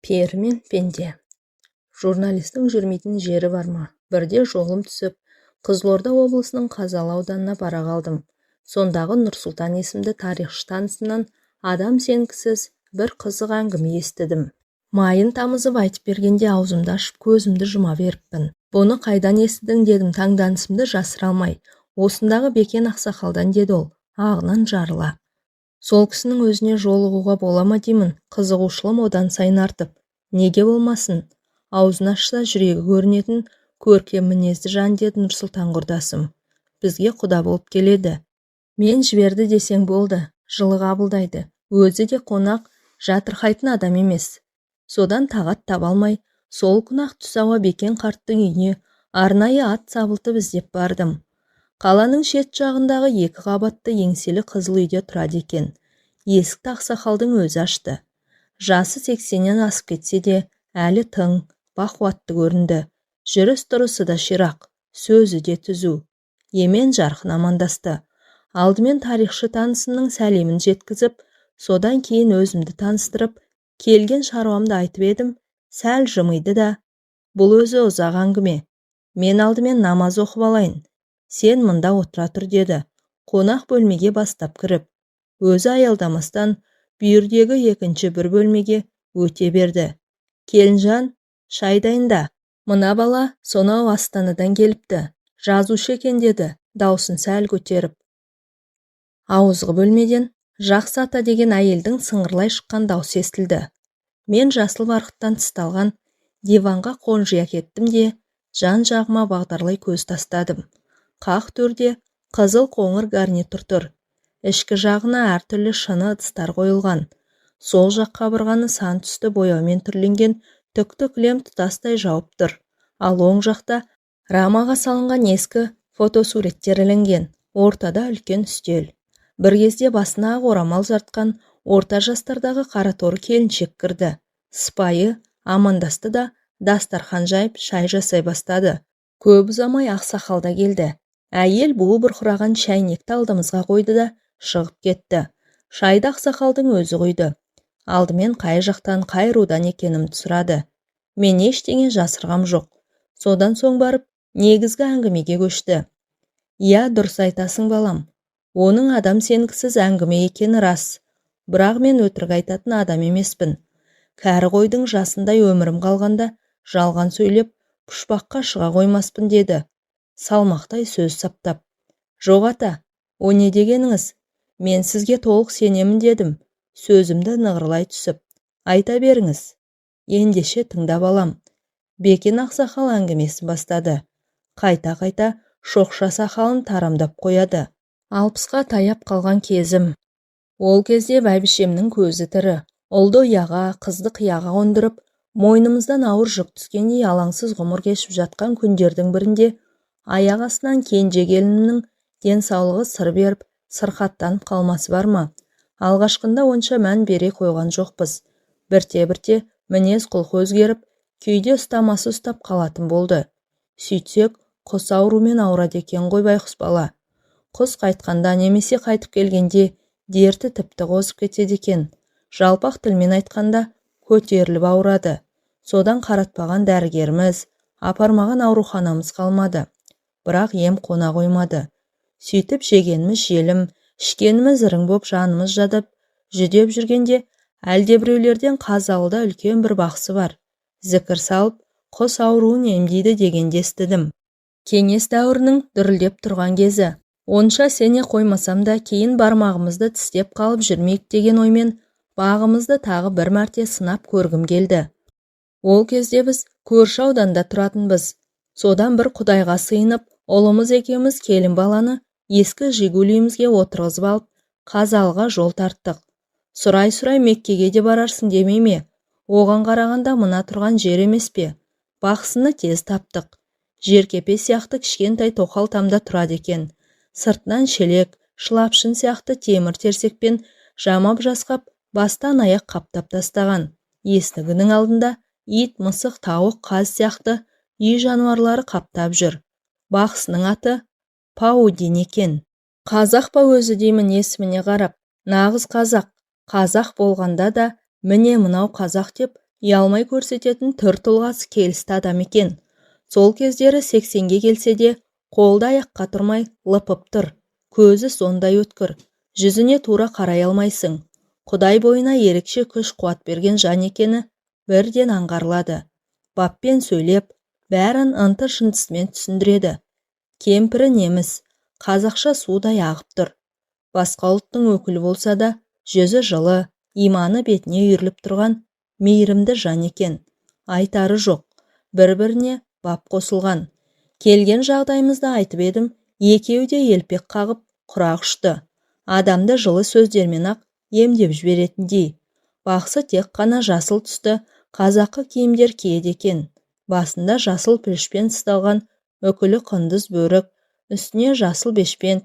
Пері мен пенде. Журналистің жүрмейтін жері бар ма? Бірде жолым түсіп, Қызылорда облысының Қазалы ауданына бара қалдым. Сондағы Нұрсұлтан есімді тарихшы танысымнан адам сенгісіз бір қызық әңгіме естідім. Майын тамызып айтып бергенде аузымды ашып, көзімді жұма беріппін. Бұны қайдан естідің дедім таңданысымды жасыра алмай. Осындағы Бекен ақсақалдан деді ол, ағынан жарыла. Сол кісінің өзіне жолығуға бола ма деймін, қызығушылығым одан сайын артып. Неге болмасын? Аузын ашса жүрегі көрінетін көркем мінезді жан деді Нұрсұлтан құрдасым. Бізге құда болып келеді. Мен жіберді десең болды, жылы қабылдайды. Өзі де қонақ жатырқайтын адам емес. Содан тағат таба алмай, сол күні-ақ түс ауа Бекен қарттың үйіне арнайы ат сабылтып іздеп бардым. Қаланың шет жағындағы екі қабатты еңселі қызыл үйде тұрады екен. Есікті ақсақалдың өзі ашты. Жасы 80-нен асып кетсе де, әлі тың, бақуатты көрінді. Жүріс-тұрысы да ширақ, сөзі де түзу. Емен жарқын амандасты. Алдымен тарихшы танысымның сәлемін жеткізіп, содан кейін өзімді таныстырып, келген шаруамды айтып едім, сәл жымиды да, бұл өзі ұзақ әңгіме. Мен алдымен намаз оқып алайын. Сен мында отыра тұр деді. Қонақ бөлмеге бастап кіріп, өзі аялдамастан бүйірдегі екінші бір бөлмеге өте берді. Келінжан, шай дайында. Мына бала сонау Астанадан келіпті. Жазушы екен деді, даусын сәл көтеріп. Ауызғы бөлмеден Жақсы ата деген әйелдің сыңғырлай шыққан даусы естілді. Мен жасыл барқыттан тысталған диванға қонжия кеттім де, жан-жағыма бағдарлай көз тастадым. Қақ төрде қызыл қоңыр гарнитур тұр. Ішкі жағына әртүрлі шыны ыдыстар қойылған. Сол жақ қабырғаны сан түсті бояумен түрленген түкті кілем тұтастай жауып тұр. Ал оң жақта рамаға салынған ескі фотосуреттер ілінген. Ортада үлкен үстел. Бір кезде басына ақ орамал жартқан орта жастардағы қараторы келіншек кірді. Сыпайы амандасты да дастархан жайып шай жасай бастады. Көп ұзамай ақсақал да келді. Әйел буы бұрқыраған шәйнекті алдымызға қойды да шығып кетті. Шайды ақсақалдың өзі құйды. Алдымен қай жақтан, қай рудан екенімді сұрады. Мен ештеңе жасырғам жоқ. Содан соң барып негізгі әңгімеге көшті. Иә, дұрыс айтасың балам. Оның адам сенгісіз әңгіме екені рас. Бірақ мен өтірік айтатын адам емеспін. Кәрі қойдың жасындай өмірім қалғанда жалған сөйлеп, пұшпаққа шыға қоймаспын деді. Салмақтай сөз саптап. Жоқ ата, о не дегеніңіз? Мен сізге толық сенемін дедім. Сөзімді нығырлай түсіп. Айта беріңіз. Ендеше тыңдап алам. Бекен ақсақал әңгімесін бастады. Қайта-қайта шоқша сақалын тарамдап қояды. 60-қа таяп қалған кезім. Ол кезде бәйбішемнің көзі тірі. Ұлды ұяға, қызды қияға қондырып, мойнымыздан ауыр жүк түскендей алаңсыз ғұмыр кешіп жатқан күндердің бірінде аяқ астынан кенже келінімнің денсаулығы сыр беріп, сырқаттанып қалмасы бар ма? Алғашқында онша мән бере қойған жоқпыз. Бірте-бірте мінез-құлқы өзгеріп, кейде ұстамасы ұстап қалатын болды. Сөйтсек, құс ауруымен ауырады екен ғой байғұс бала. Құс қайтқанда немесе қайтып келгенде дерті тіпті қозып кетеді екен. Жалпақ тілмен айтқанда, көтеріліп ауырады. Содан қаратпаған дәрігеріміз, апармаған ауруханамыз қалмады. Бірақ ем қона қоймады. Сөйтіп жегеніміз желім, ішкеніміз ірің боп жанымыз жадап, жүдеп жүргенде әлдебіреулерден Қазалыда үлкен бір бақсы бар. Зікір салып, құс ауруын емдейді дегенді естідім. Кеңес дәуірінің дүрілдеп тұрған кезі. Онша сене қоймасам да, кейін бармағымызды тістеп қалып жүрмейік деген оймен бағымызды тағы бір мәрте сынап көргім келді. Ол кезде біз көрші ауданда тұратынбыз. Содан бір құдайға сыйынып, ұлымыз екеуміз келін баланы ескі Жигулиімізге отырғызып алып, Қазалыға жол тарттық. Сұрай-сұрай Меккеге де барарсың демей ме? Оған қарағанда мына тұрған жер емес пе? Бақсыны тез таптық. Жеркепе сияқты кішкентай тоқал тамда тұрады екен. Сыртынан шелек, шылапшын сияқты темір терсекпен жамап жасқап, бастан аяқ қаптап тастаған. Есігінің алдында ит, мысық, тауық, қаз сияқты үй жануарлары қаптап жүр. Бақсының аты Паудин екен. Қазақ па өзі деймін есіміне қарап. Нағыз қазақ. Қазақ болғанда да міне мынау қазақ деп Ұялмай көрсететін түр-тұлғасы келісті адам екен. Сол кездері 80-ге келсе де, қолды аяққа тұрмай лыпып тұр. Көзі сондай өткір, жүзіне тура қарай алмайсың. Құдай бойына ерекше күш-қуат берген жан екені бірден аңғарылады. Баппен сөйлеп, бәрін ынты-шынтысымен түсіндіреді. Кемпірі неміс, қазақша судай ағып тұр. Басқа ұлттың өкілі болса да, жүзі жылы, иманы бетіне үйіріліп тұрған мейірімді жан екен. Айтары жоқ, бір-біріне бап қосылған. Келген жағдайымызды айтып едім, екеуі де елпек қағып, құрақ ұшты. Адамды жылы сөздермен-ақ емдеп жіберетіндей. Бақсы тек қана жасыл түсті қазақы киімдер киеді екен. Басында жасыл пүлішпен тысталған үкілі құндыз бөрік, үстіне жасыл бешпент,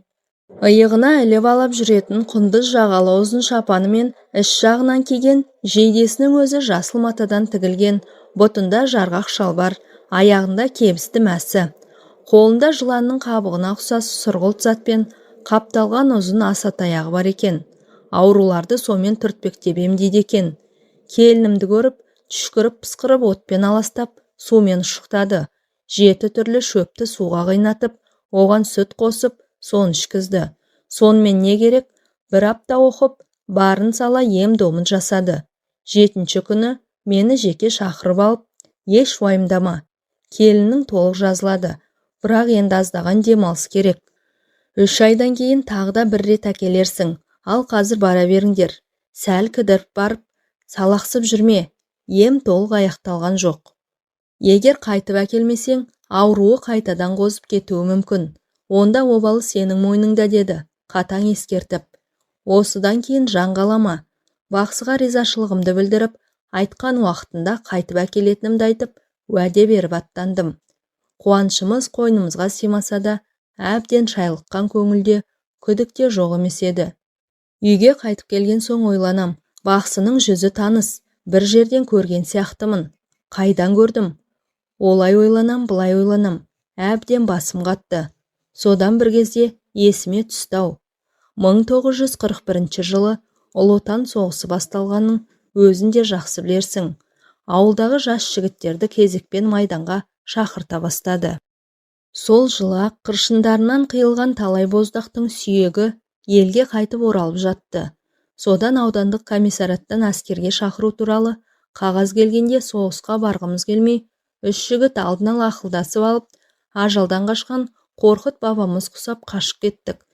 иығына іліп алып жүретін құндыз жағалы ұзын шапаны мен іш жағынан киген жейдесінің өзі жасыл матадан тігілген, бұтында жарғақ шалбар, аяғында кебісті мәсі. Қолында жыланның қабығына ұқсас сұрғылт затпен қапталған ұзын аса таяғы бар екен. Ауруларды сонымен түртпектеп емдейді екен. Келінімді көріп, түшкіріп пысқырып отпен аластап, сумен ұшықтады. 7 түрлі шөпті суға қайнатып, оған сүт қосып, соны ішкізді. Сонымен не керек, бір апта оқып, барын сала ем-домын жасады. 7-ші күні мені жеке шақырып алып, еш уайымдама, келіннің толық жазылады, бірақ енді аздаған демалыс керек. 3 айдан кейін тағы да бір рет әкелерсің, ал қазір бара беріңдер. Сәл кідіріп барып, салақсып жүрме, ем толық аяқталған жоқ. Егер қайтып әкелмесең, ауруы қайтадан қозып кетуі мүмкін. Онда обалы сенің мойныңда, деді қатаң ескертіп. Осыдан кейін жан қалама. Бақсыға ризашылығымды білдіріп, айтқан уақытында қайтып әкелетінімді айтып, уәде беріп аттандым. Қуанышымыз қойнымызға сыймаса да, әбден шайлыққан көңілде күдік те жоқ емес еді. Үйге қайтып келген соң ойланам, бақсының жүзі таныс, бір жерден көрген сияқтымын. Қайдан көрдім? Олай ойланам, былай ойланам, әбден басым қатты. Содан бір кезде есіме түсті-ау. 1941 жылы Ұлы Отан соғысы басталғанын өзін де жақсы білерсің. Ауылдағы жас жігіттерді кезекпен майданға шақырта бастады. Сол жылы-ақ қыршындарынан қиылған талай боздақтың сүйегі елге қайтып оралып жатты. Содан аудандық комиссараттан әскерге шақыру туралы қағаз келгенде соғысқа барғымыз келмей, 3 жігіт алдын ала ақылдасып алып, ажалдан қашқан Қорқыт бабамыз құсап қашып кеттік.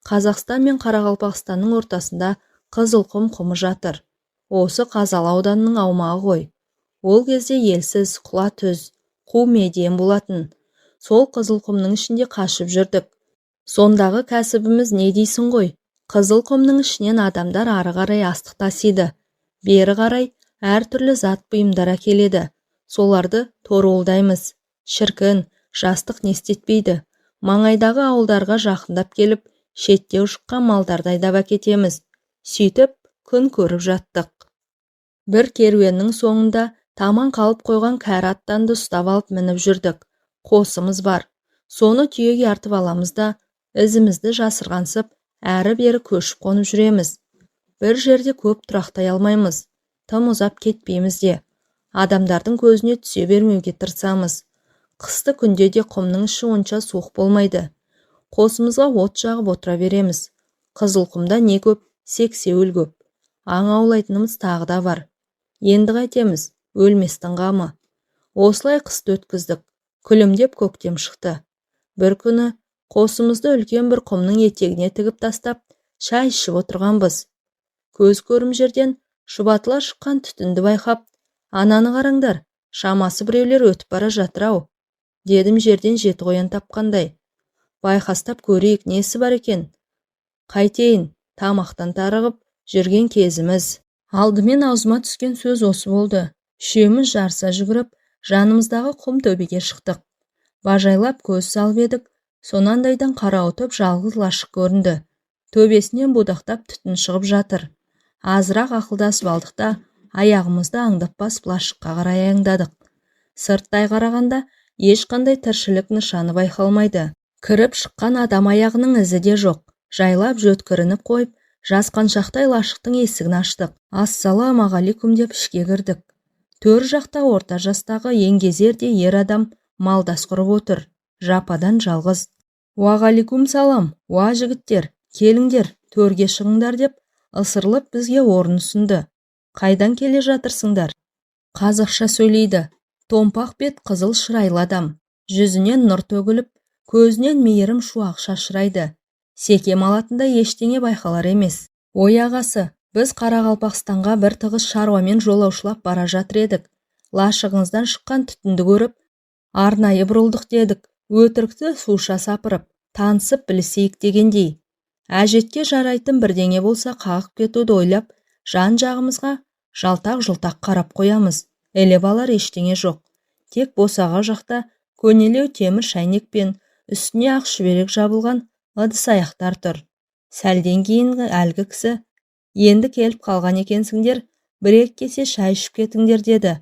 Қазақстан мен Қарақалпақстанның ортасында Қызылқұм құмы жатыр. Осы Қазалы ауданының аумағы ғой. Ол кезде елсіз, құла түз, қу медиен болатын. Сол Қызылқұмның ішінде қашып жүрдік. Сондағы кәсібіміз не дейсің ғой? Қызылқұмның ішінен адамдар ары қарай астық тасиды. Бері қарай әртүрлі зат бұйымдар әкеледі. Соларды торуылдаймыз. Шіркін, жастық не істетпейді. Маңайдағы ауылдарға жақындап келіп, шеттеу шыққан малдарды айдап әкетеміз. Сөйтіп, күн көріп жаттық. Бір керуеннің соңында таман қалып қойған кәрі аттанды ұстап алып мініп жүрдік. Қосымыз бар. Соны түйеге артып аламыз да, ізімізді жасырғансып, әрі-бері көшіп қонып жүреміз. Бір жерде көп тұрақтай алмаймыз. Тым ұзап кетпейміз де. Адамдардың көзіне түсе бермеуге тырысамыз. Қысты күнде де құмның іші онша суық болмайды. Қосымызға от жағып отыра береміз. Қызылқұмда не көп, сексеуіл көп. Аң аулайтынымыз тағы да бар. Енді қайтеміз, өлместің қамы. Осылай қысты өткіздік. Күлімдеп көктем шықты. Бір күні қосымызды үлкен бір құмның етегіне тігіп тастап, шай ішіп отырғанбыз. Көз көрім жерден шұбатыла шыққан түтінді байқап, ананы қараңдар, шамасы біреулер өтіп бара жатыр-ау, дедім жерден 7 қоян тапқандай. Байқастап көрейік, несі бар екен? Қайтейін, тамақтан тарығып жүрген кезіміз. Алдымен аузыма түскен сөз осы болды. Үшеуміз жарыса жүгіріп, жанымыздағы құм төбеге шықтық. Бажайлап көз салып едік, сонандайдан қарауытып жалғыз лашық көрінді. Төбесінен будақтап түтін шығып жатыр. Азырақ ақылдасып алдық та, аяғымызды аңдап басып лашыққа қарай аяңдадық. Сырттай қарағанда ешқандай тіршілік нышаны байқалмайды. Кіріп шыққан адам аяғының ізі де жоқ. Жайлап жөткірініп қойып, жасқаншақтай лашықтың есігін аштық. Ассалаумағалейкум деп ішке кірдік. Төр жақта орта жастағы еңгезердей ер адам малдас құрып отыр. Жападан жалғыз. «Уағалейкум салам, уа жігіттер, келіңдер, төрге шығыңдар», – деп ысырылып бізге орын ұсынды. «Қайдан келе жатырсыңдар?» Қазақша сөйлейді. Томпақ бет, қызыл шырайлы адам. Жүзінен нұр төгіліп, көзінен мейірім шуақ шашырайды. Секем алатындай ештеңе байқалар емес. «Ой, ағасы, біз Қарақалпақстанға бір тығыз шаруамен жолаушылап бара жатыр едік. Лашығыңыздан шыққан түтінді көріп, арнайы бұрылдық», – дедік. Өтірікті суша сапырып, танысып білісейік дегендей. Әжетке жарайтын бірдеңе болса қағып кетуді ойлап, жан-жағымызға жалтақ-жұлтақ қарап қоямыз. Іліп алар ештеңе жоқ. Тек босаға жақта көнелеу темір шәйнек пен үстіне ақ шүберек жабылған ыдыс-аяқтар тұр. Сәлден кейін әлгі кісі: «Енді келіп қалған екенсіңдер, бір-екі кесе шай ішіп кетіңдер», – деді,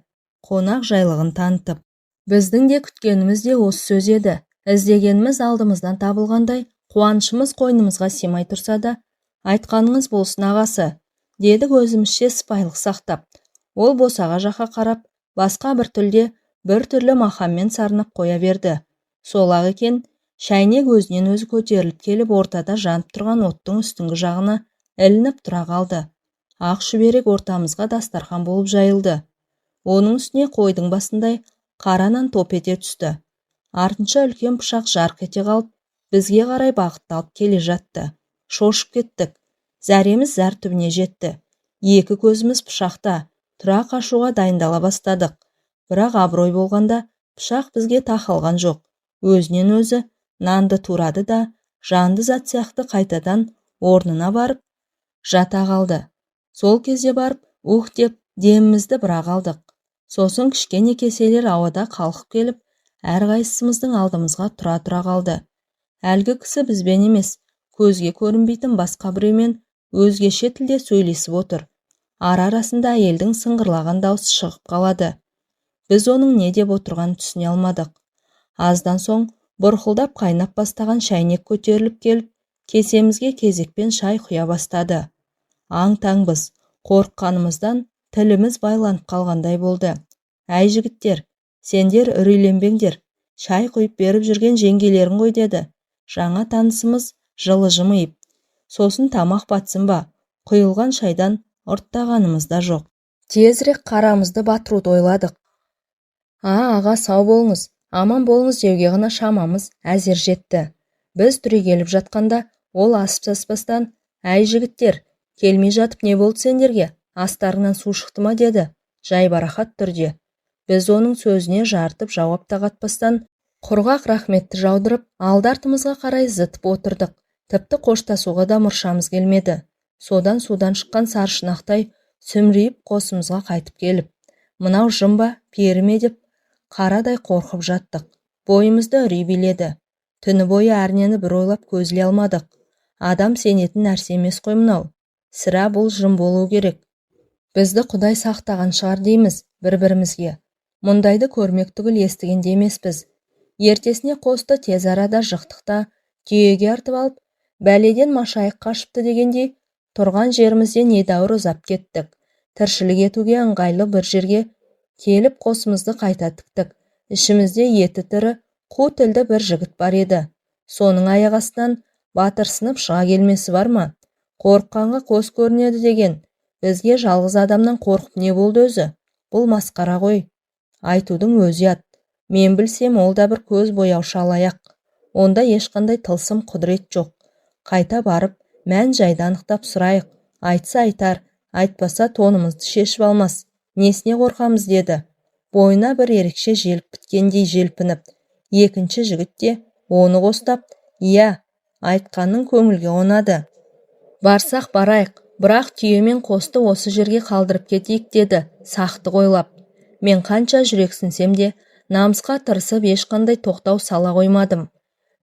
қонақ жайлығын танытып. Біздің де күткеніміз де осы сөз еді. Іздегеніміз алдымыздан табылғандай, қуанышымыз қойнымызға сыймай тұрса да, «Айтқаныңыз болсын, ағасы», – дедік өзімізше сыпайылық сақтап. Ол босаға жаққа қарап, басқа бір тілде бір түрлі мақаммен сарнап қоя берді. Сол-ақ екен, шәйнек өзінен өзі көтеріліп келіп, ортада жанып тұрған оттың үстіңгі жағына ілініп тұра қалды. Ақ шүберек ортамызға дастархан болып жайылды. Оның үстіне қойдың басындай қара нан топ ете түсті. Артынша үлкен пышақ жарқ ете қалып, бізге қарай бағытталып келе жатты. Шошып кеттік. Зәреміз зәр түбіне жетті. Екі көзіміз пышақта, тұра қашуға дайындала бастадық. Бірақ абырой болғанда пышақ бізге тақалған жоқ. Өзінен өзі нанды турады да, жанды зат сияқты қайтадан орнына барып жата қалды. Сол кезде барып «ух» деп демімізді бірақ алдық. Сосын кішкене кеселер ауада қалқып келіп, әрқайсымыздың алдымызға тұра-тұра қалды. Әлгі кісі бізбен емес, көзге көрінбейтін басқа біреумен өзгеше тілде сөйлесіп отыр. Ара-арасында әйелдің сыңғырлаған даусы шығып қалады. Біз оның не деп отырғанын түсіне алмадық. Аздан соң бұрқылдап қайнап бастаған шәйнек көтеріліп келіп, кесемізге кезекпен шай құя бастады. Аң-таңбыз, қорыққанымыздан тіліміз байланып қалғандай болды. «Әй, жігіттер, сендер үрейленбеңдер, шай құйып беріп жүрген жеңгелерің ғой», – деді жаңа танысымыз жылы жымиып. Сосын тамақ батсын ба, құйылған шайдан ұрттағанымыз да жоқ. Тезірек қарамызды батыруды ойладық. «А, аға, сау болыңыз, аман болыңыз», – деуге ғана шамамыз әзер жетті. Біз түрегеліп жатқанда ол асып-саспастан: «Әй, жігіттер, келмей жатып не болды сендерге, астарыңнан су шықты ма?» – деді жайбарақат түрде. Біз оның сөзіне жарытып жауап та қатпастан, құрғақ рахметті жаудырып, алды-артымызға қарай зытып отырдық. Тіпті қоштасуға да мұршамыз келмеді. Содан судан шыққан сарышұнақтай сүмірейіп қосымызға қайтып келіп, мынау жын ба, пері ме деп қарадай қорқып жаттық. Бойымызды үрей биледі. Түні бойы әрнені бір ойлап көз іле алмадық. Адам сенетін нәрсе емес қой мынау. Сірә, бұл жын болу керек. Бізді Құдай сақтаған шығар дейміз бір-бірімізге. Мұндайды көрмек түгіл естіген де емеспіз. Ертесіне қосты тез арада жықтық та, түйеге артып алып, бәледен машайық қашыпты дегендей, тұрған жерімізден едәуір ұзап кеттік. Тіршілік етуге ыңғайлы бір жерге келіп қосымызды қайта тіктік. Ішімізде еті тірі, қу тілді бір жігіт бар еді. Соның аяқ астынан батырсынып шыға келмесі бар ма? Қорыққанға қос көрінеді деген. Бізге жалғыз адамнан қорқып не болды өзі? Бұл масқара ғой. Айтудың өзі ұят. Мен білсем, ол да бір көз бояушы алаяқ. Онда ешқандай тылсым құдірет жоқ. Қайта барып, мән-жайды анықтап сұрайық. Айтса айтар, айтпаса тонымызды шешіп алмас. Несіне қорқамыз, деді. Бойына бір ерекше желік біткендей желпініп. Екінші жігіт те оны қостап, «Иә, айтқаның көңілге қонады. Барсақ барайық, бірақ түйе мен қосты осы жерге қалдырып кетейік», – деді сақтық ойлап. Мен қанша жүрексінсем де, намысқа тырысып ешқандай тоқтау сала қоймадым.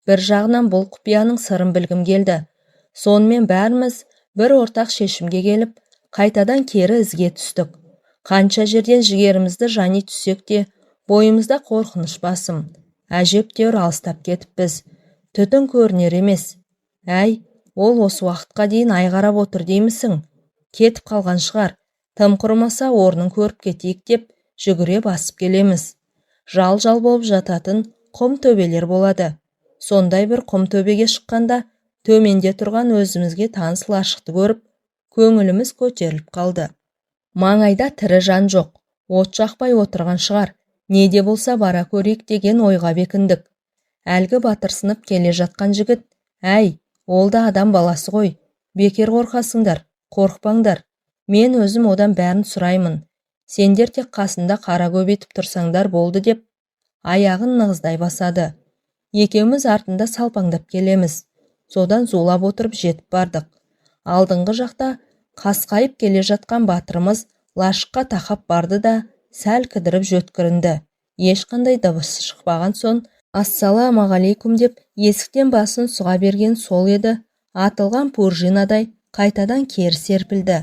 Бір жағынан бұл құпияның сырын білгім келді. Сонымен бәріміз бір ортақ шешімге келіп, қайтадан кері ізге түстік. Қанша жерден жігерімізді жани түссек те, бойымызда қорқыныш басым. Әжептәуір алыстап кетіппіз. Түтін көрінер емес. Әй, ол осы уақытқа дейін ай қарап отыр деймісің? Кетіп қалған шығар. Тым құрымаса орнын көріп кетейік деп, жүгіре басып келеміз. Жал-жал болып жататын құм төбелер болады. Сондай бір құм төбеге шыққанда төменде тұрған өзімізге таныс лашықты көріп, көңіліміз көтеріліп қалды. Маңайда тірі жан жоқ, от жақпай отырған шығар, не де болса бара көрейік деген ойға бекіндік. Әлгі батырсынып келе жатқан жігіт, әй, ол да адам баласы ғой, бекер қорқасыңдар, қорықпаңдар, мен өзім одан бәрін сұраймын, сендер тек қасында қара көбейтіп тұрсаңдар болды деп, аяғын нығыздай басады. Екеуміз артында салпаңдап келеміз. Содан зулап отырып жетіп бардық. Алдыңғы жақта қасқайып келе жатқан батырымыз лашыққа тақап барды да, сәл кідіріп жөткірінді. Ешқандай дыбысы шықпаған соң, ассалаумағалейкум деп есіктен басын сұға берген сол еді, атылған пружинадай қайтадан кері серпілді.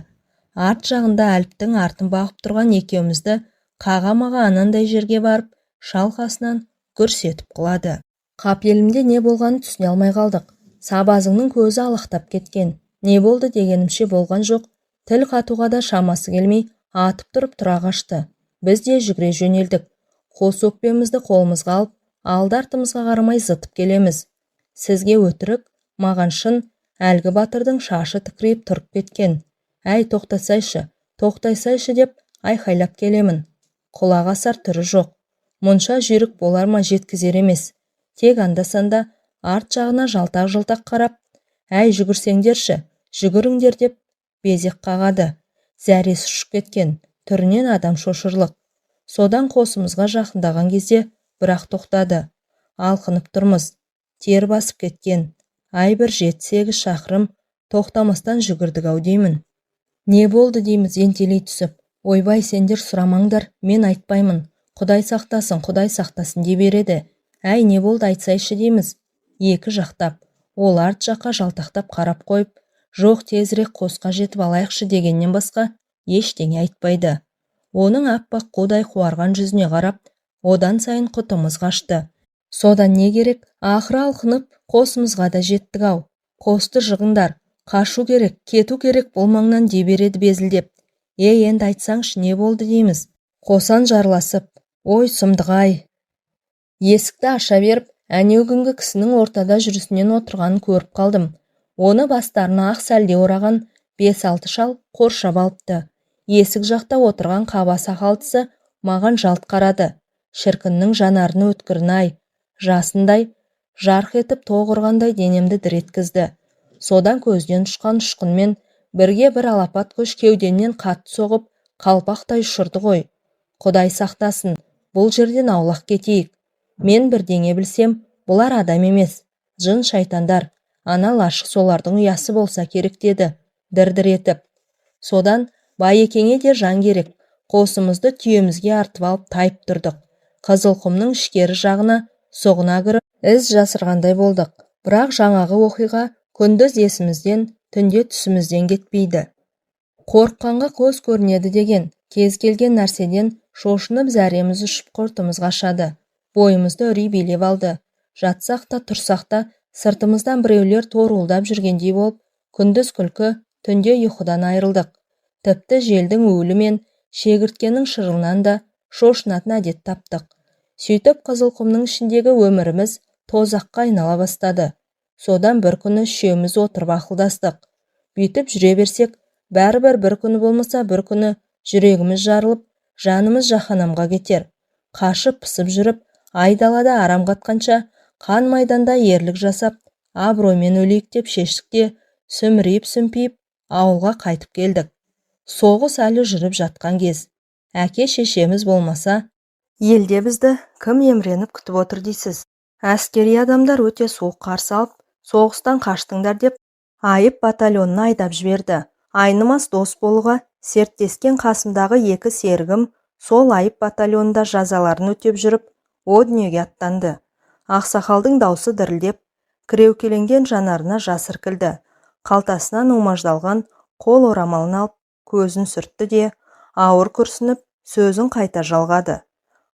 Арт жағында әліптің артын бағып тұрған екеумізді қаға-маға анандай жерге барып, шалқасынан гүрс етіп құлады. Қапелімде не болғанын түсіне алмай қалдық. Сабазыңның көзі алақтап кеткен. Не болды дегенімше болған жоқ, тіл қатуға да шамасы келмей, атып тұрып тұра қашты. Біз де жүгіре жөнелдік. Қос өкпемізді қолымызға алып, алды артымызға қарамай зытып келеміз. Сізге өтірік, маған шын, әлгі батырдың шашы тікірейіп тұрып кеткен. Әй, тоқтасайшы, тоқтайсайшы деп айқайлап келемін. Құлақ асар түрі жоқ. Мұнша жүйрік болар ма жеткізер емес. Тек анда-санда арт жағына жалтақ-жалтақ қарап, әй, жүгірсеңдерші, жүгіріңдер деп безек қағады. Зәресі ұшып кеткен, түрінен адам шошырлық. Содан қосымызға жақындаған кезде бірақ тоқтады. Алқынып тұрмыз, тер басып кеткен. Ай бір 7-8 шақырым тоқтамастан жүгірдік ау деймін. Не болды дейміз ентелей түсіп. Ойбай, сендер сұрамаңдар, мен айтпаймын. Құдай сақтасын, Құдай сақтасын дей береді. Әй, не болды айтсайшы дейміз. Екі жақтап, ол арт жаққа жалтақтап қарап қойып, жоқ, тезірек қосқа жетіп алайықшы дегеннен басқа ештеңе айтпайды. Оның аппақ қудай қуарған жүзіне қарап, одан сайын құтымыз қашты. Содан не керек, ақыры алқынып қосымызға да жеттік ау. Қосты жығыңдар, қашу керек, кету керек бұл маңнан дей береді безілдеп. Ей, енді айтсаңшы, не болды дейміз. Қосан жарласып, ой, сұмдық-ай. Есікті аша беріп, әнеугүнгі кісінің ортада жүрісінен отырғанын көріп қалдым. Оны бастарына ақ сәлде ораған 5-6 шал қоршап алыпты. Есік жақта отырған қаба сақалдысы маған жалт қарады. Шіркіннің жанарын өткірін-ай, жасындай, жарқ етіп тоқ ұрғандай денемді дір еткізді. Содан көзден ұшқан ұшқынмен бірге бір алапат күш кеудемнен қатты соғып, қалпақтай ұшырды ғой. Құдай сақтасын, бұл жерден аулақ кетейік. Мен бірдеңе білсем, бұлар адам емес, жын шайтандар, ана лашық солардың ұясы болса керек деді, дір-дір етіп. Содан байекеңе де жан керек, қосымызды түйемізге артып алып тайып тұрдық. Қызылқұмның ішкері жағына сұғына кіріп, із жасырғандай болдық. Бірақ жаңағы оқиға күндіз есімізден, түнде түсімізден кетпейді. Қорыққанға көз көрінеді деген, кез келген нәрседен шошынып зәреміз ұшып құртымыз қашады. Бойымызды үрей билеп алды. Жатсақ та тұрсақ та сыртымыздан біреулер торуылдап жүргендей болып, күндіз күлкі, түнде ұйқыдан айырылдық. Тіпті желдің уілі мен шегірткенің шырылынан да шошынатын әдет таптық. Сөйтіп Қызылқұмның ішіндегі өміріміз тозаққа айнала бастады. Содан бір күні үшеуміз отырып ақылдастық. Бүйтіп жүре берсек, бәрібір бір күні болмаса бір күні жүрегіміз жарылып, жанымыз жаһаннамға кетер. Қашып пысып жүріп, айдалада арам қатқанша, қан майданда ерлік жасап, абыроймен өлейік деп шештік те, сүмірейіп-сүмпиіп ауылға қайтып келдік. Соғыс әлі жүріп жатқан кез. Әке шешеміз болмаса, елде бізді кім емреніп күтіп отыр дейсіз. Әскери адамдар өте суық қарсы алып, соғыстан қаштыңдар деп, айып батальонына айдап жіберді. Айнымас дос болуға серттескен қасымдағы екі серігім сол айып батальонында жазаларын өтеп жүріп, о дүниеге аттанды. Ақсақалдың даусы дірілдеп, кіреукеленген жанарына жас іркілді. Қалтасынан умаждалған қол орамалын алып, көзін сүртті де, ауыр күрсініп, сөзін қайта жалғады.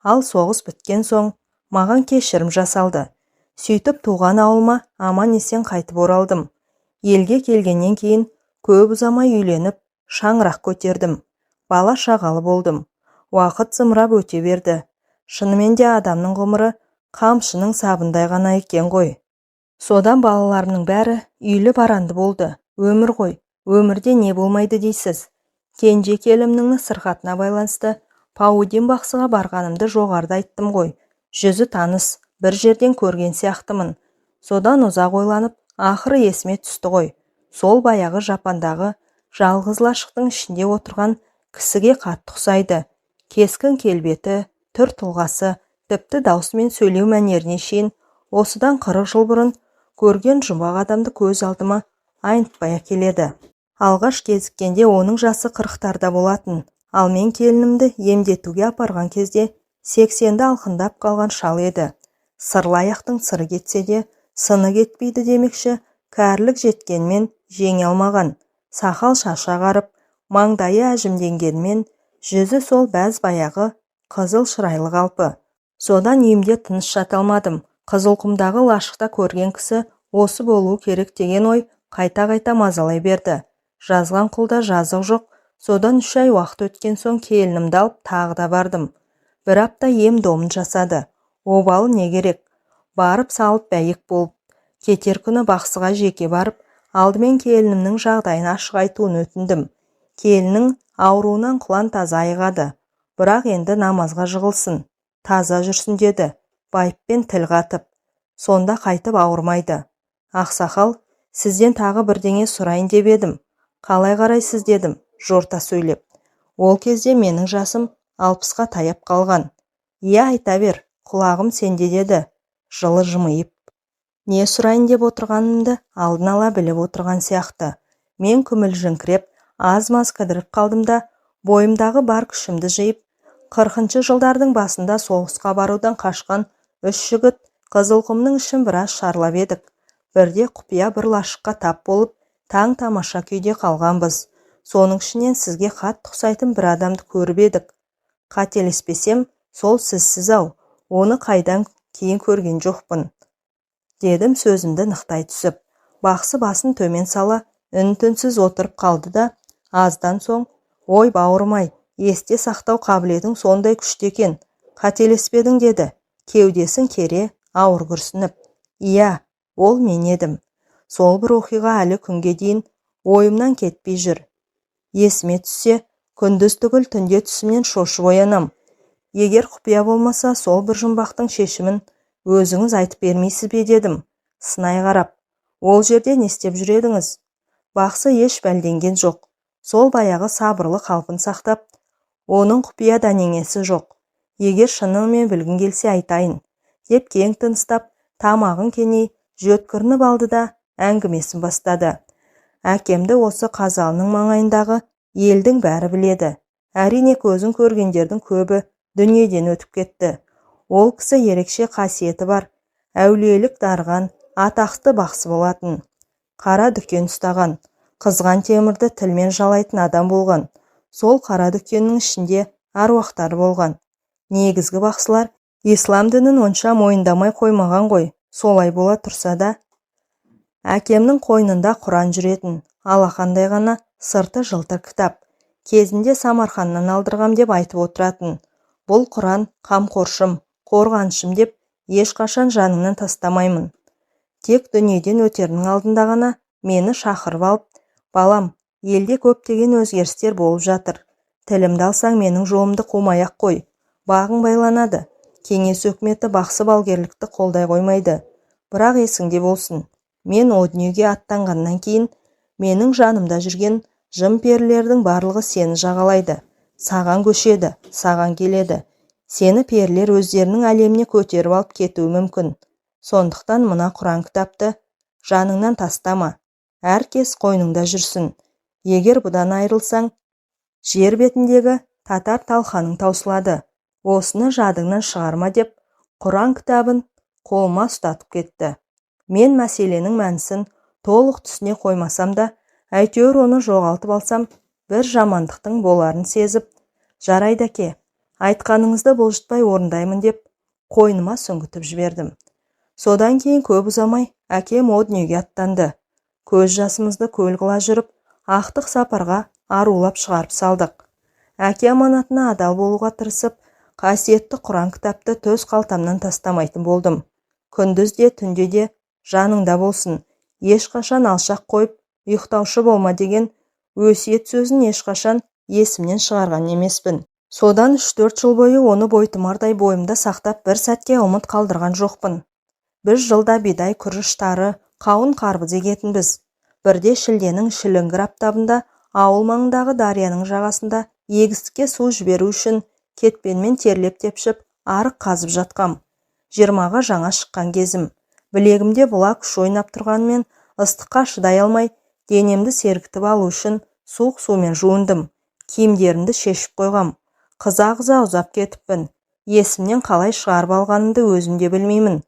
Ал соғыс біткен соң маған кешірім жасалды. Сөйтіп туған ауылыма аман-есен қайтып оралдым. Елге келгеннен кейін көп ұзамай үйленіп, шаңырақ көтердім. Бала шағалы болдым. Уақыт зымырап өте берді. Шынымен де адамның ғұмыры қамшының сабындай ғана екен ғой. Содан балаларымның бәрі үйлі-баранды болды. Өмір ғой, өмірде не болмайды дейсіз. Кенже келінімнің сырқатына байланысты Паудин бақсыға барғанымды жоғарыда айттым ғой. Жүзі таныс, бір жерден көрген сияқтымын. Содан ұзақ ойланып, ақыры есіме түсті ғой. Сол баяғы жапандағы жалғыз лашықтың ішінде отырған кісіге қатты ұқсайды. Кескін келбеті, түр тұлғасы, тіпті даусы мен сөйлеу мәнеріне шейін осыдан 40 жыл бұрын көрген жұмбақ адамды көз алдыма айнытпай әкеледі. Алғаш кезіккенде оның жасы 40-тарда болатын, ал мен келінімді емдетуге апарған кезде 80-ді алқындап қалған шал еді. Сырлы аяқтың сыры кетсе де, сыны кетпейді демекші, кәрілік жеткенмен жеңе алмаған, сақал шашы ағарып, маңдайы әжімденгенмен жүзі сол бәз баяғы қызыл шырайлы қалпы. Содан үйімде тыныш жата алмадым. Қызылқұмдағы лашықта көрген кісі осы болуы керек деген ой қайта-қайта мазалай берді. Жазған құлда жазық жоқ. Содан 3 ай уақыт өткен соң келінімді алып тағы да бардым. Бір апта ем-домын жасады. Обалы не керек? Барып салып бәйек болып, кетер күні бақсыға жеке барып, алдымен келінімнің жағдайын ашық айтуын өтіндім. Келіннің ауруынан құлан таза айығады. Бірақ енді намазға жығылсын, таза жүрсін деді, байыппен тіл қатып. Сонда қайтып ауырмайды. Ақсақал, сізден тағы бірдеңе сұрайын деп едім. Қалай қарайсыз дедім, жорта сөйлеп. Ол кезде менің жасым 60-қа таяп қалған. Иә, айта бер, құлағым сенде деді, жылы жымиып. Не сұрайын деп отырғанымды алдын ала біліп отырған сияқты. Мен күмілжіңкіреп, аз-маз кідіріп қалдым да, бойымдағы бар күшімді жиып, 40-шы жылдардың басында соғысқа барудан қашқан 3 жігіт Қызылқұмның ішін біраз шарлап едік. Бірде құпия бір лашыққа тап болып, таң тамаша күйде қалғанбыз. Соның ішінен сізге қатты ұқсайтын бір адамды көріп едік. Қателеспесем, сол сізсіз-ау, оны қайдан кейін көрген жоқпын, дедім сөзімді нықтай түсіп. Бақсы басын төмен сала, үн-түнсіз отырып қалды да, аздан соң, ой бауырым-ай, есте сақтау қабілетің сондай күшті екен, қателеспедің деді, кеудесін кере ауыр күрсініп. Иә, ол мен едім. Сол бір оқиға әлі күнге дейін ойымнан кетпей жүр. Есіме түссе, күндіз түгіл түнде түсімнен шошып оянам. Егер құпия болмаса, сол бір жұмбақтың шешімін өзіңіз айтып бермейсіз бе дедім, сынай қарап. Ол жерде не істеп жүр едіңіз? Бақсы еш бәлденген жоқ. Сол баяғы сабырлы қалпын сақтап, оның құпия дәнеңесі жоқ. Егер шынымен білгің келсе айтайын, деп кең тыныстап, тамағын кеней жөткірініп алды да әңгімесін бастады. Әкемді осы Қазалының маңайындағы елдің бәрі біледі. Әрине көзін көргендердің көбі дүниеден өтіп кетті. Ол кісі ерекше қасиеті бар, әулиелік дарыған, атақты бақсы болатын. Қара дүкен ұстаған, қызған темірді тілмен жалайтын адам болған. Сол қара дүкеннің ішінде аруақтар болған. Негізгі бақсылар ислам дінін онша мойындамай қоймаған ғой, солай бола тұрса да. Әкемнің қойнында Құран жүретін, алақандай ғана сырты жылтыр кітап. Кезінде Самарқаннан алдырғам деп айтып отыратын. Бұл Құран қамқоршым, қорғаншым деп ешқашан жаныңнан тастамаймын. Тек дүниеден өтерінің алдында ғана мені шақырып алып, балам, елде көптеген өзгерістер болып жатыр. Тілімді алсаң менің жолымды қумай-ақ қой. Бағың байланады. Кеңес өкіметі бақсы балгерлікті қолдай қоймайды. Бірақ есіңде болсын, мен о дүниеге аттанғаннан кейін менің жанымда жүрген жын-перілердің барлығы сені жағалайды, саған көшеді, саған келеді. Сені перілер өздерінің әлеміне көтеріп алып кетуі мүмкін. Сондықтан мына Құран кітапты жаныңнан тастама, әр кез қойныңда жүрсін. Егер бұдан айырылсаң, жер бетіндегі татар талқаның таусылады. Осыны жадыңнан шығарма деп Құран кітабын қолыма ұстатып кетті. Мен мәселенің мәнісін толық түсіне қоймасам да, әйтеуір оны жоғалтып алсам, бір жамандықтың боларын сезіп, жарайды әке, айтқаныңызды бұлжытпай орындаймын деп қойныма сүңгітіп жібердім. Содан кейін көп ұзамай әкем о дүниеге аттанды. Көз жасымызды көл қыла жүріп, ақтық сапарға арулап шығарып салдық. Әке аманатына адал болуға тырысып, қасиетті Құран кітапты төс қалтамнан тастамайтын болдым. Күндіз де, түнде де жаныңда болсын, ешқашан алшақ қойып, ұйықтаушы болма деген өсиет сөзін ешқашан есімнен шығарған емеспін. Содан 3-4 жыл бойы оны бойтұмардай бойымда сақтап, бір сәтке ұмыт қалдырған жоқпын. Біз жылда бидай, күріш, тары, қауын, қарбыз егетінбіз. Бірде шілденің шіліңгір аптабында ауыл маңындағы дарияның жағасында егістікке су жіберу үшін кетпенмен терлеп-тепшіп арық қазып жатқам. 20-ға жаңа шыққан кезім. Білегімде бұла күш ойнап тұрғанымен ыстыққа шыдай алмай, денемді сергітіп алу үшін суық сумен жуындым. Киімдерімді шешіп қойғам. Қыза-қыза ұзап кетіппін. Есімнен қалай шығарып алғанымды өзім де білмеймін.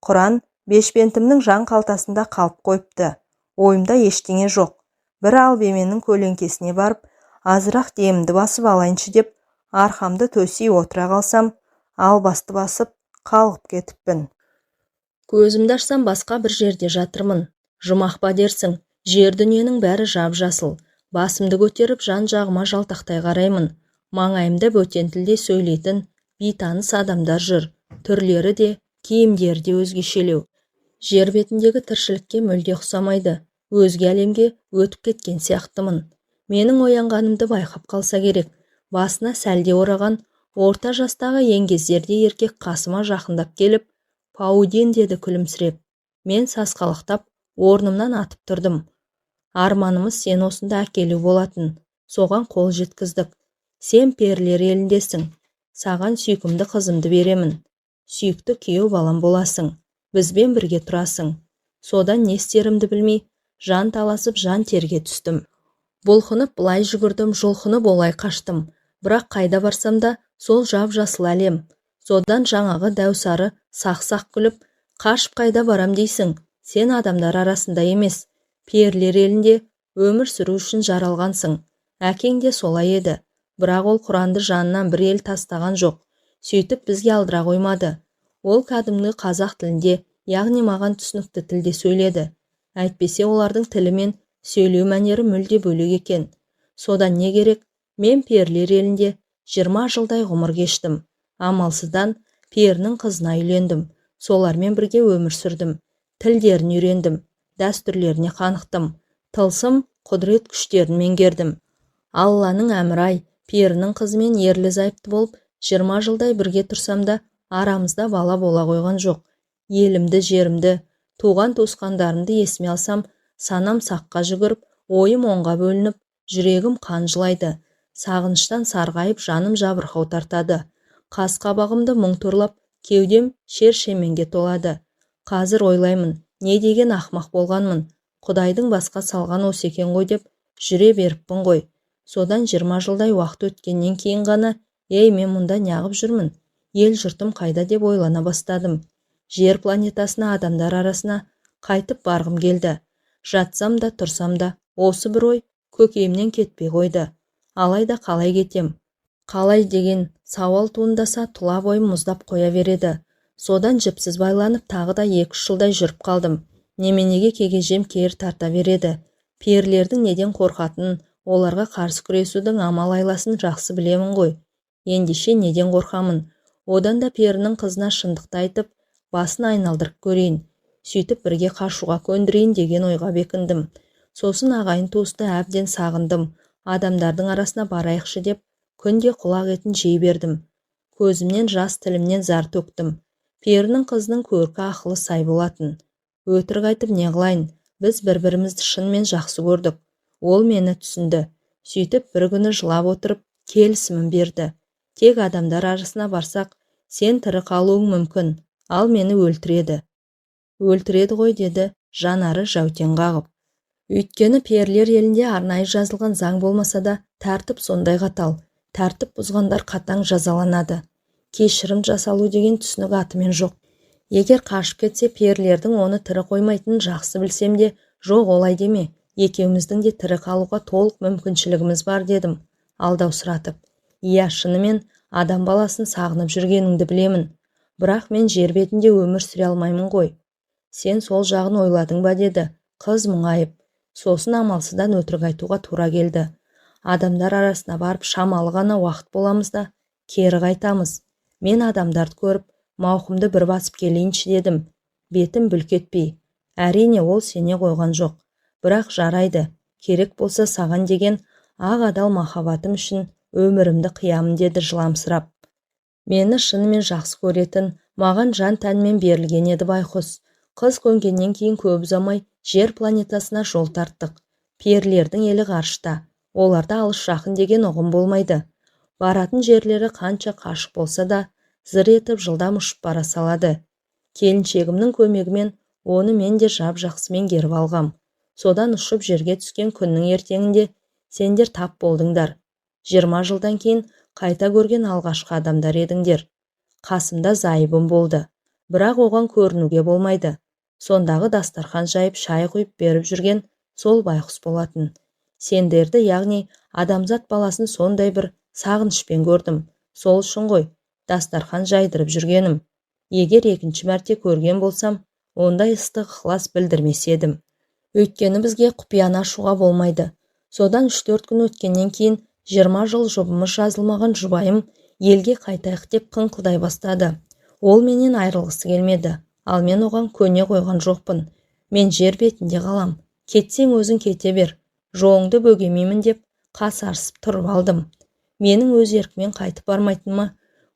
Құран бешпентімнің жан қалтасында қалып қойыпты. Ойымда ештеңе жоқ. Бір албеменің көлеңкесіне барып, азырақ демімді басып алайыншы деп, арқамды төсей отыра қалсам, албасты басып, қалғып кетіппін. Көзімді ашсам, басқа бір жерде жатырмын. Жұмақ па дерсің, жер дүниенің бәрі жап-жасыл. Басымды көтеріп, жан-жағыма жалтақтай қараймын. Маңайымда бөтен тілде сөйлейтін бейтаныс адамдар жүр. Түрлері де, киімдері де өзгешелеу. Жер бетіндегі тіршілікке мүлде ұқсамайды. Өзге әлемге өтіп кеткен сияқтымын. Менің оянғанымды байқап қалса керек. Басына сәлде ораған орта жастағы еңгезердей еркек қасыма жақындап келіп, «Паудин» деді күлімсіреп. Мен сасқалақтап орнымнан атып тұрдым. Арманымыз сені осында әкелу болатын. Соған қол жеткіздік. Сен перілер еліндесің. Саған сүйкімді қызымды беремін. Сүйікті күйеу балам боласың. Бізбен бірге тұрасың. Содан не істерімді білмей, жан таласып жан терге түстім. Бұлқынып былай жүгірдім, жұлқынып олай қаштым. Бірақ қайда барсам да сол жап-жасыл әлем. Содан жаңағы дәу сары сақ-сақ күліп, қашып қайда барам дейсің? Сен адамдар арасында емес, перілер елінде өмір сүру үшін жаралғансың. Әкең де солай еді. Бірақ ол Құранды жанынан бір ел тастаған жоқ. Сөйтіп бізге алдыра қоймады. Ол кәдімгі қазақ тілінде, яғни маған түсінікті тілде сөйледі. Әйтпесе олардың тілі мен сөйлеу мәнері мүлде бөлек екен. Содан не керек, мен перілер елінде 20 жылдай ғұмыр кештім. Амалсыздан перінің қызына үйлендім. Солармен бірге өмір сүрдім. Тілдерін үйрендім, дәстүрлеріне қанықтым. Тылсым, құдірет күштерін меңгердім. Алланың әмірі-ай, перінің қызымен ерлі-зайыпты болып 20 жылдай бірге тұрсам да, арамызда бала бола қойған жоқ. Елімді, жерімді, туған туысқандарымды есіме алсам, санам саққа жүгіріп, ойым оңға бөлініп, жүрегім қан жылайды. Сағыныштан сарғайып, жаным жабырқау тартады. Қас қабағымды мұң торлап, кеудем шер-шеменге толады. Қазір ойлаймын, не деген ақмақ болғанмын. Құдайдың басқа салған осы екен ғой деп жүре беріппін ғой. Содан 20 жылдай уақыт өткеннен кейін ғана, ей, мен мұнда неғып жүрмін? Ел жұртым қайда деп ойлана бастадым. Жер планетасына, адамдар арасына қайтып барғым келді. Жатсам да, тұрсам да, осы бір ой көкейімнен кетпей қойды. Алайда қалай кетем? Қалай деген сауал туындаса, тұла бойым мұздап қоя береді. Содан жіпсіз байланып, тағы да 2-3 жылдай жүріп қалдым. Неменеге кегежем кері тарта береді. Перілердің неден қорқатынын, оларға қарсы күресудің амал айласын жақсы білемін ғой. Ендеше неден қорқамын? Одан да перінің қызына шындықты айтып, басын айналдырып көрейін. Сөйтіп бірге қашуға көндірейін деген ойға бекіндім. Сосын ағайын туысты әбден сағындым. Адамдардың арасына барайықшы деп, күнде құлақ етін жей бердім. Көзімнен жас, тілімнен зар төктім. Перінің қызының көркі ақылы сай болатын. Өтірік айтып не қылайын, біз бір-бірімізді шынымен жақсы көрдік. Ол мені түсінді. Сөйтіп бір күні жылап отырып, келісімін берді. Тек адамдар арасына барсақ, сен тірі қалуың мүмкін, ал мені өлтіреді. Өлтіреді ғой, деді жанары жәутең қағып. Өйткені перілер елінде арнайы жазылған заң болмаса да, тәртіп сондай қатал. Тәртіп бұзғандар қатаң жазаланады. Кешірім жасалу деген түсінік атымен жоқ. Егер қашып кетсе, перілердің оны тірі қоймайтынын жақсы білсем де, жоқ олай деме, екеуміздің де тірі қалуға толық мүмкіншілігіміз бар дедім, алдаусыратып. Иә, шынымен адам баласын сағынып жүргеніңді білемін. Бірақ мен жер бетінде өмір сүре алмаймын ғой. Сен сол жағын ойладың ба, деді қыз мұңайып. Сосын амалсыздан өтірік айтуға тура келді. Адамдар арасына барып шамалы ғана уақыт боламыз да, кері қайтамыз. Мен адамдарды көріп, мауқымды бір басып келейінші дедім. Бетім бүлк етпей. Әрине, ол сене қойған жоқ. Бірақ жарайды, керек болса саған деген ақ адал махаббатым үшін өмірімді қиямын деді жыламсырап. Мені шынымен жақсы көретін, маған жан тәнмен берілген еді байқұс. Қыз көнгеннен кейін көп ұзамай жер планетасына жол тарттық. Перілердің елі ғарышта. Оларда алыс жақын деген ұғым болмайды. Баратын жерлері қанша қашық болса да, зыр етіп жылдам ұшып бара салады. Келіншегімнің көмегімен оны мен де жап-жақсы меңгеріп алғам. Содан ұшып жерге түскен күннің ертеңінде сендер тап болдыңдар. 20 жылдан кейін қайта көрген алғашқы адамдар едіңдер. Қасымда зайыбым болды. Бірақ оған көрінуге болмайды. Сондағы дастархан жайып шай құйып беріп жүрген сол байқұс болатын. Сендерді, яғни адамзат баласын сондай бір сағынышпен көрдім. Сол үшін ғой дастархан жайдырып жүргенім. Егер екінші мәрте көрген болсам, ондай ыстық ықылас білдірмес едім. Өйткені бізге құпияны ашуға болмайды. Содан 3-4 күн өткеннен кейін 20 жыл жұбымыз жазылмаған жұбайым елге қайтайық деп қыңқылдай бастады. Ол менен айырылғысы келмеді, ал мен оған көне қойған жоқпын. Мен жер бетінде қалам. Кетсең өзің кете бер, жолыңды бөгемеймін деп қасарысып тұрып алдым. Менің өз еркіммен қайтып бармайтыныма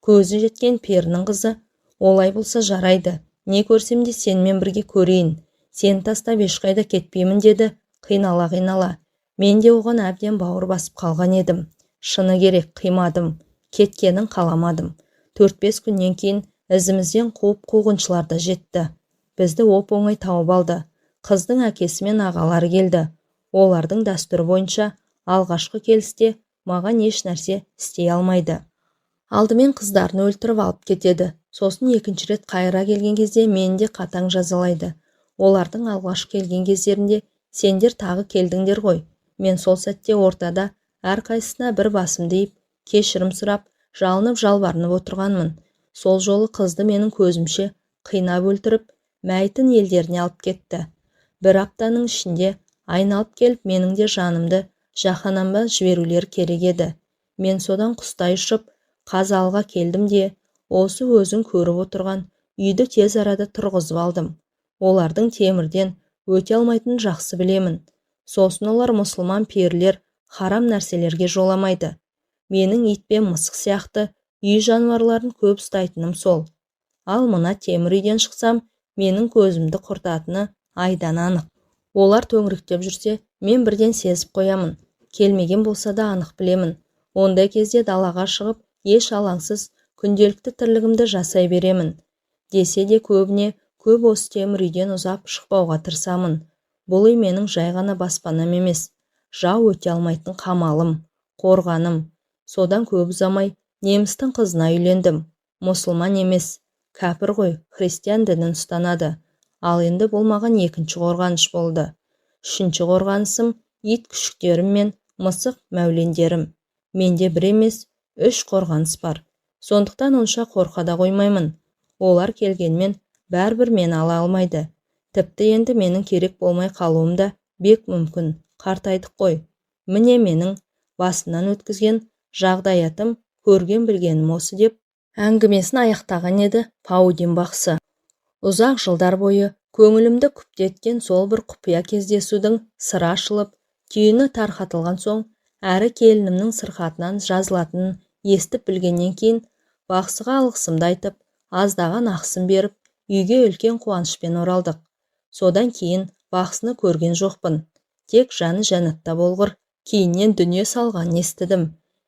көзі жеткен перінің қызы, олай болса жарайды, не көрсем де сенімен бірге көрейін, сені тастап ешқайда кетпеймін деді қинала-қинала. Мен де оған әбден бауыр басып қалған едім. Шыны керек, қимадым, кеткенін қаламадым. 4-5 күннен кейін ізімізден қуып қуғыншылар да жетті. Бізді оп-оңай тауып алды. Қыздың әкесі мен ағалары келді. Олардың дәстүрі бойынша алғашқы келісте маған еш нәрсе істей алмайды. Алдымен қыздарын өлтіріп алып кетеді. Сосын екінші рет қайыра келген кезде мені де қатаң жазалайды. Олардың алғашқы келген кездерінде сендер тағы келдіңдер ғой. Мен сол сәтте ортада әрқайсысына бір басымды иіп, кешірім сұрап, жалынып жалбарынып отырғанмын. Сол жолы қызды менің көзімше қинап өлтіріп, мәйітін елдеріне алып кетті. Бір аптаның ішінде айналып келіп менің де жанымды жаһаннамға жіберулер керек еді. Мен содан құстай ұшып, Қазалыға келдім де, осы өзің көріп отырған үйді тез арада тұрғызып алдым. Олардың темірден өте алмайтынын жақсы білемін. Сосын олар мұсылман перілер харам нәрселерге жоламайды. Менің ит пен мысық сияқты үй жануарларын көп ұстайтыным сол. Ал мына темір үйден шықсам, менің көзімді құртатыны айдан анық. Олар төңіректеп жүрсе, мен бірден сезіп қоямын. Келмеген болса да анық білемін. Ондай кезде далаға шығып, еш алаңсыз күнделікті тірлігімді жасай беремін. Десе де көбіне көп осы темір үйден ұзап шықпауға тырысамын. Бұл үй менің жай ғана баспанам емес, жау өте алмайтын қамалым, қорғаным. Содан көп ұзамай немістің қызына үйлендім. Мұсылман емес, кәпір ғой, христиан дінін ұстанады. Ал енді бұл маған екінші қорғаныш болды. Үшінші қорғанысым ит күшіктерім мен мысық мәулендерім. Менде бір емес, 3 қорғаныс бар. Сондықтан онша қорқа да қоймаймын. Олар келгенмен бәрібір мені ала алмайды. Тіпті енді менің керек болмай қалуым да бек мүмкін. Қартайдық қой. Міне менің басымнан өткізген жағдаятым, көрген білгенім осы деп әңгімесін аяқтаған еді Паудин бақсы. Ұзақ жылдар бойы көңілімді күптеткен сол бір құпия кездесудің сыры ашылып, түйіні тарқатылған соң, әрі келінімнің сырқатынан жазылатынын естіп білгеннен кейін бақсыға алғысымды айтып, аздаған ақысын беріп, үйге үлкен қуанышпен оралдық. Содан кейін бақсыны көрген жоқпын. Тек жаны жәннатта болғыр, кейіннен дүние салғанын естідім,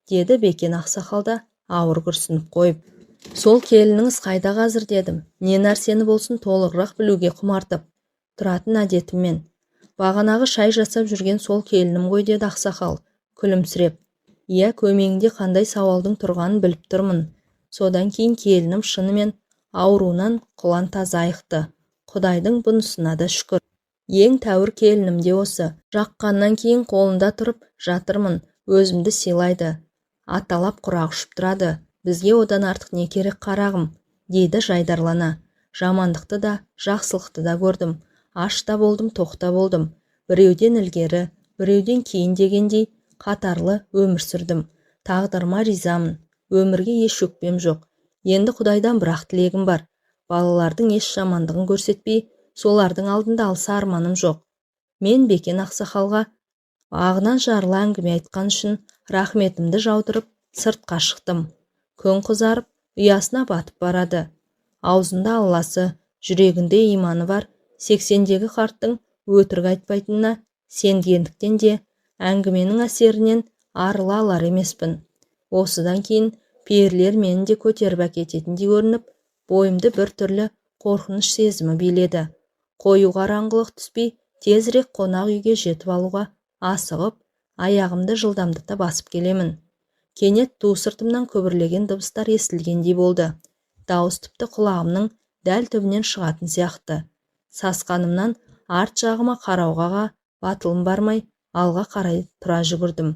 деді Бекен ақсақал да ауыр күрсініп қойып. Сол келініңіз қайда қазір дедім, не нәрсені болсын толығырақ білуге құмартып тұратын әдетіммен. Бағанағы шай жасап жүрген сол келінім ғой, деді ақсақал күлімсіреп. Иә, көмейіңде қандай сауалдың тұрғанын біліп тұрмын. Содан кейін келінім шынымен ауруынан құлан таза айықты. Құдайдың бұнысына да шүкір. Ең тәуір келінім де осы. Жаққаннан кейін қолында тұрып жатырмын, өзімді сыйлайды. Аталап құрақ ұшып тұрады. Бізге одан артық не керек қарағым, дейді жайдарлана. Жамандықты да, жақсылықты да көрдім. Аш та болдым, тоқ та болдым. Біреуден ілгері, біреуден кейін дегендей, Қатарлы өмір сүрдім. Тағдырыма ризамын. Өмірге еш өкпем жоқ. Енді Құдайдан бір-ақ тілегім бар. Балалардың еш жамандығын көрсетпей, солардың алдында алса арманым жоқ. Мен Бекен ақсақалға ағынан жарыла әңгіме айтқан үшін рахметімді жаудырып, сыртқа шықтым. Күн қызарып, ұясына батып барады. Аузында Алласы, жүрегінде иманы бар 80-дегі қарттың өтірік айтпайтынына сенгендіктен де әңгіменің әсерінен арыла алар емеспін. Осыдан кейін перілер мені де көтеріп әкететіндей көрініп, бойымды бір түрлі қорқыныш сезімі биледі. Қою қараңғылық түспей, тезірек қонақ үйге жетіп алуға асығып, аяғымды жылдамдата басып келемін. Кенет ту сыртымнан күбірлеген дыбыстар естілгендей болды. Дауыс тіпті құлағымның дәл түбінен шығатын сияқты. Сасқанымнан арт жағыма қарауға батылым бармай, алға қарай тұра жүгірдім.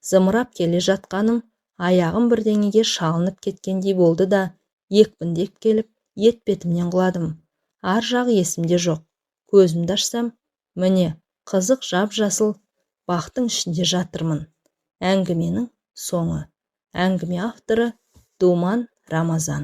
Зымырап келе жатқаным, аяғым бірдеңеге шалынып кеткендей болды да, екпіндеп келіп, етпетімнен құладым. Ар жағы есімде жоқ. Көзімді ашсам, міне, қызық жап-жасыл бақтың ішінде жатырмын. Әңгіменің соңы. Әңгіме авторы Думан Рамазан.